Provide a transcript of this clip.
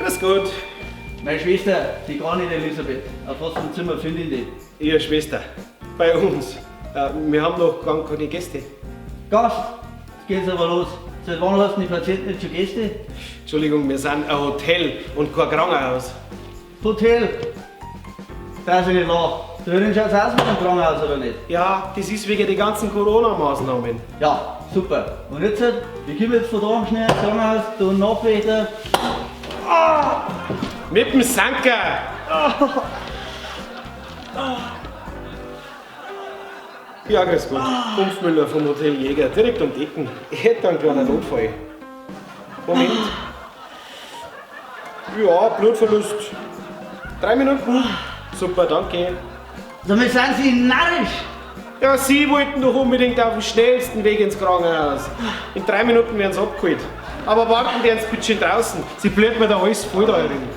Grüß Gott. Meine Schwester, die Granit Elisabeth. Auf was für einem Zimmer finde ich die? Ihre Schwester. Bei uns. Wir haben noch gar keine Gäste. Gast, jetzt geht's aber los. Seit wann lassen die Patienten jetzt schon Gäste? Entschuldigung, wir sind ein Hotel und kein Krankenhaus. Hotel. Da ist nicht nach. Drinnen schaut's aus mit dem Krankenhaus oder nicht? Ja, das ist wegen der ganzen Corona-Maßnahmen. Ja, super. Und jetzt, wir kommen jetzt von da schnell ins Krankenhaus, da Nachwächter. Mit dem Sanker! Ja, grüß Gott. Kumpfmüller vom Hotel Jäger, direkt um die Ecken. Ich hätte einen kleinen Notfall. Moment. Ja, Blutverlust. 3 Minuten. Super, danke. Sag mal, sind Sie narrisch? Ja, Sie wollten doch unbedingt auf dem schnellsten Weg ins Krankenhaus. In 3 Minuten werden Sie abgeholt. Aber warten werden Sie bitte schön draußen. Sie blüht mir da alles voll da drin.